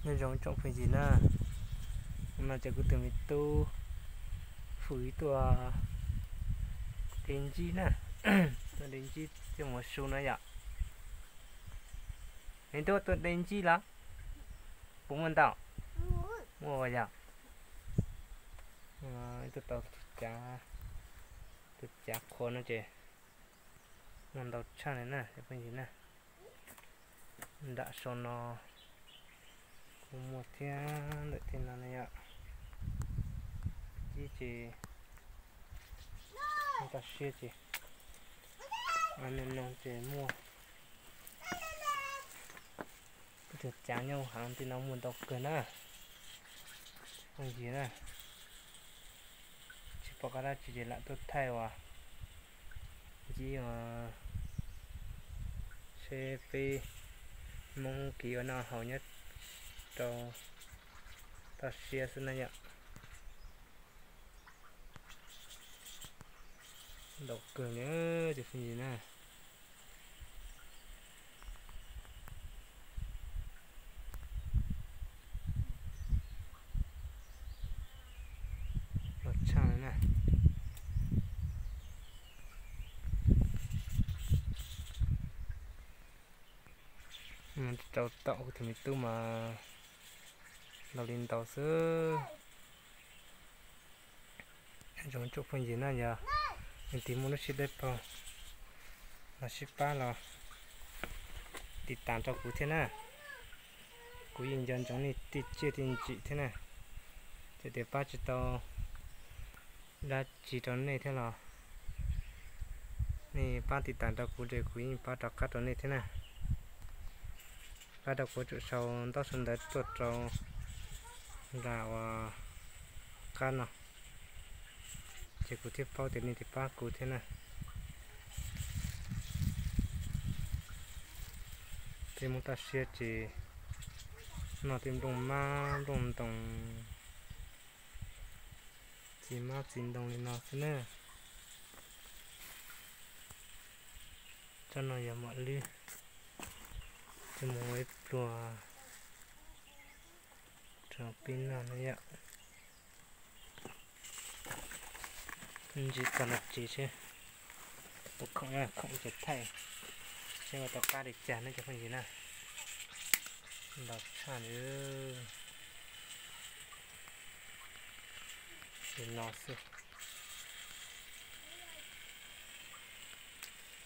Nyob zoo tsoom phooj ywg na, no ces kuv tus me tub Fwm tuaj de ntsib na, tuaj de ntsib thiab mus su no yom. Me tub tuaj de ntsib los? Puas muaj ntau? Muaj yom. Tuaj tau tus cav, tus cav qhuav no ces muaj ntau tshaj li na cov phooj ywg na. Nram saum no kuj muaj thiab, ntawm tej no na yom. Cib ces toj siab ces no no ces muaj. Tus cav nyob heev, tej no muaj ntau kawg na. Phooj ywg na, tsis pom qab dab tsi ces lam tuaj thaij uas ncib uas seb peb Hmoob kev ua noj haus nyob rau toj siab xwb na yom. Ntau kawg li cov phooj ywg na. Ntau tshaj na. Rau tom kuv tus me tub mas ntau li ntau xwb. Zoo tsoom phooj ywg na, yog leej twg muaj lub siab dawb paug los sib pab los tiv tas rau kuv thiab na. Kuv yeej nco ntsoov nej tej tsiaj tej ntsim thiab na. Txawm tias pab tsis tau dab tsi rau nej thiab los nej pab tiv tas rau kuv ces kuv yeej pab rov qab rau nej thiab na. Pab rau kuv tsum sau ntaub sau ntawv tuaj rau nram uas qab no, ces kuv thiaj paub tias nej twb pab kuv thiab na. Tej Hmoob toj siab ces noj tej nplooj mab nplooj ntoos, txiv mab txiv ntoo li no xwb na. Tsob no yog mom lwb, tsis mus ua ib pluag rau peb noj na yom. Ntsis txog no tsis seb ua khoom, khoom ces thaij seb ua tau qab li cas na cov phooj ywg na. Ntau tshaj li no xwb.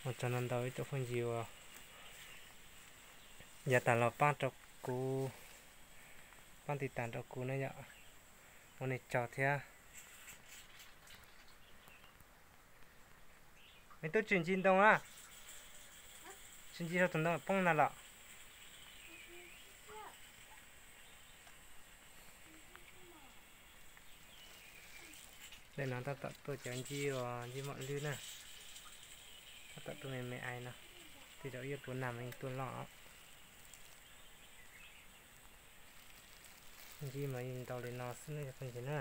Ua tsaug ntau ntau ib tsoom phooj ywg uas yav tas los pab rau kuv, pab tiv tas rau kuv na yom. Ua nej tsaug thiab. Me tub tsis ntsis ntoo na, tsis ntsis rau tus ntoo poob na los. Tej no tab tom tuaj cov ncib uas ncib mom lwb na, tab tom tuaj me me ais no, tej zaum ib pluag nag mas yeej tuaj loj. Ncib mas yeej ntau li no xwb ne cov phooj ywg na.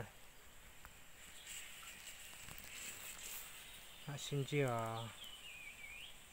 Mam sib ntsib os.